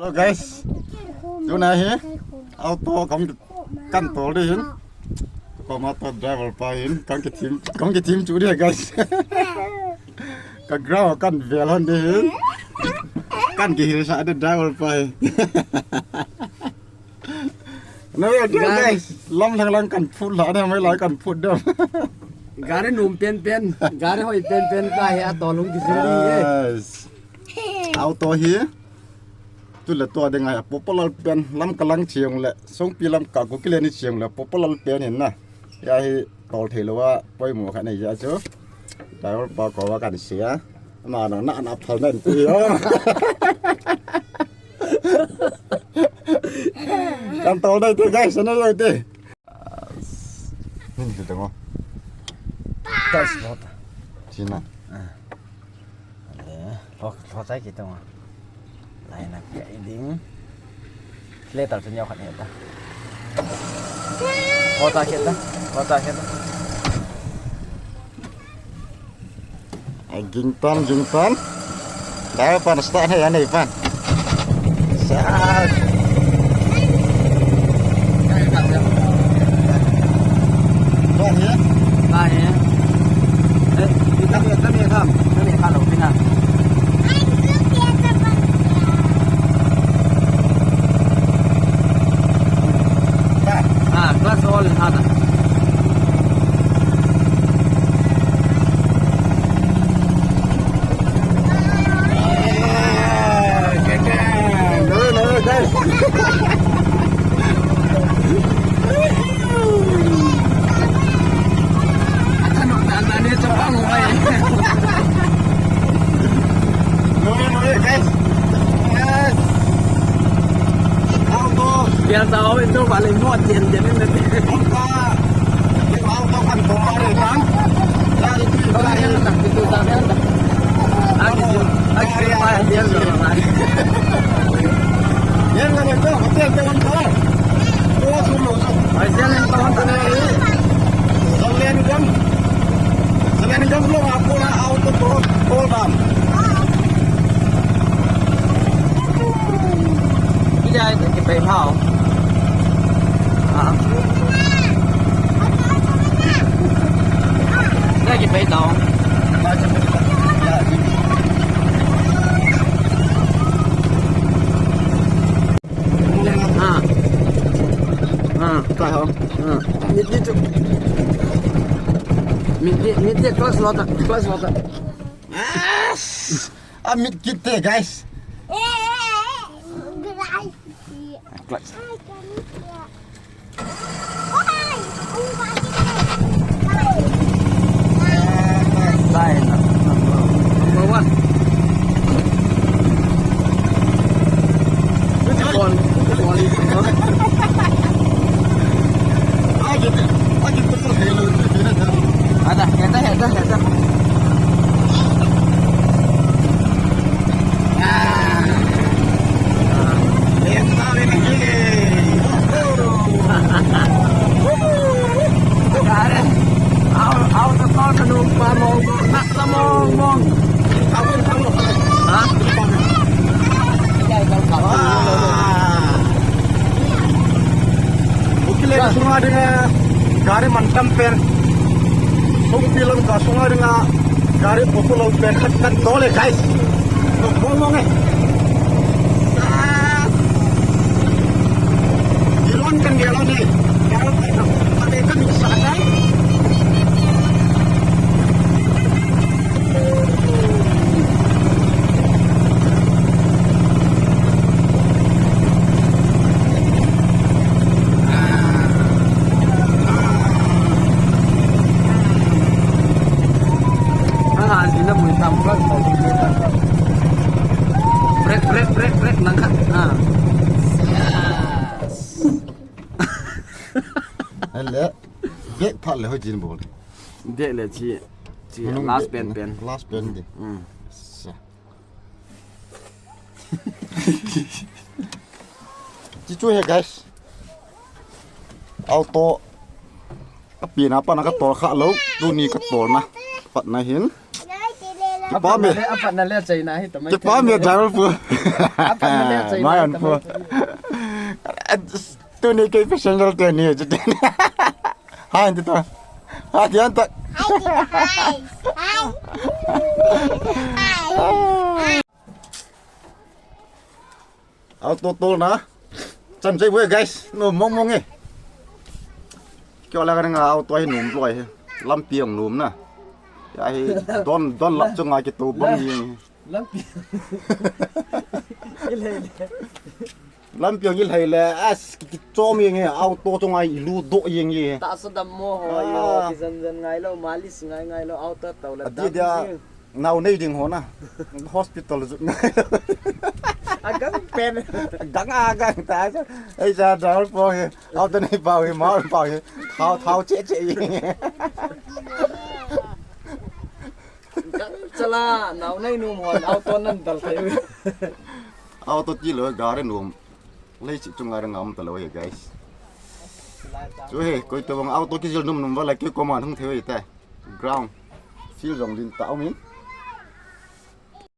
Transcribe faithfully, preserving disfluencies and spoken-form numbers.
So guys, tuna hi auto kan, kan tol ding ahin. Koma auto driver pa ahin, kan kithim, kan kithim chu ding guys. Ka ground kan vel hon ding ahin. Kan kihilsah ding driver pa hi. Na ve ding guys, lam lang lang kan phut lha ding, mai lai kan phut ding. Gari nom penpen, gari hoi penpen pa hi atol hung kijil ding e. Yes. Auto hi. Tule tua ding ahi, Popalal pen, Lamka lang cheng le, Songpi Lamka Kuki le ni cheng le, Popalal pen hin na. Hiya hi tol thei lou a, poimo khat nei ja chu. Driver pa koma kan sei a. Ama nang na na phal nen ti o. Kan tol dai te guys, na lo te. Min tu tengok. Gas lot. Sina. Ah. Eh, lho, lho chai kit tengok. Lai na kai ding. Le tal chen yau khat ni ta. Lho chai kit ta. Lho chai kit ta. Ai, ging pan, ging pan. Dah pan start hai, anai pan. Start. Pan ya? Pan ya. Eh, kita ni, kita ni kam. Kita ni kalau pina. Ah, kelas all ada. Biar tahu itu paling muat, dia, dia ni nanti. Auto kan bomba re kan. Ya itu itu lah yang tak itu tak yang tak. Lagi tu, lagi tu, dia tu lah. Yang mana tu? Hotel tu kan tu. Tu tu tu. Hotel yang tu kan tu. Selain kan, selain kan belum aku lah auto tu, tu kan. Ija, ita kipai phao. Ah. Ita kipai tao. Ah. Ah. Kipai ho. Ah. Mit, mit tu. Mit, mit, mit tu, close water, close water. Ah. Amit kit te, guys. Clutch. Sai na, number one. Good one. Good one. Ada, ada, ada, ada. Ukile ka sunga dinga gari mantam pen. Songpi Lamka sunga dinga gari popular pen khat kan tole, guys. Mong mong e. Sa. Dilon kan dilon e. Kan sa dai. Brake, brake, brake, brake, nang khat. Ah. Yes. Hele. Brake phat le hoi jin bol. Brake le chi, chi last pen pen. Last pen de. Hmm. Sa. Chi chu he, guys. Auto. Ka pi na pa na ka tol kha lou. Tuni ka tol na. Pat na hin. Kipah me. Apat na le chaina hi tamai. Kipah me driver pu. Apat na le chaina. Mai an pu. Tuni kei passenger te ni chu. Hai ti to. Ha ti an ta. Hai ti to, hai. Hai. Hai. Auto tol na. Chan chai ve guys. No mong mong e. Kyo la ka nga auto hi nom loi he. Lampi ang nom na. Ya hi don don lap chunga kitu bang ni. Lampi. Ilele. Lampi ang ilele as kichom yeng he auto chunga ilu do yeng ye. Ta so dam mo ho yo. Ah. Ki zan zan ngai lo malis ngai ngai lo auto tau la. Adi dam dia. Nau nei ding ho na. Hospital zut ngai. Agang pen. Gang agang ta. Ei cha driver po he. Auto nei pau he, mau pau he. Thau thau che che. Gang chala, nau nei num hon auto nan dal thei. Auto ti lo gari num. Lei chi chunga ngam ta lo he guys. Chu he, koi to bang auto ki jil num num va la ki ko man hung thei ta. Ground. Field jong din ta um in.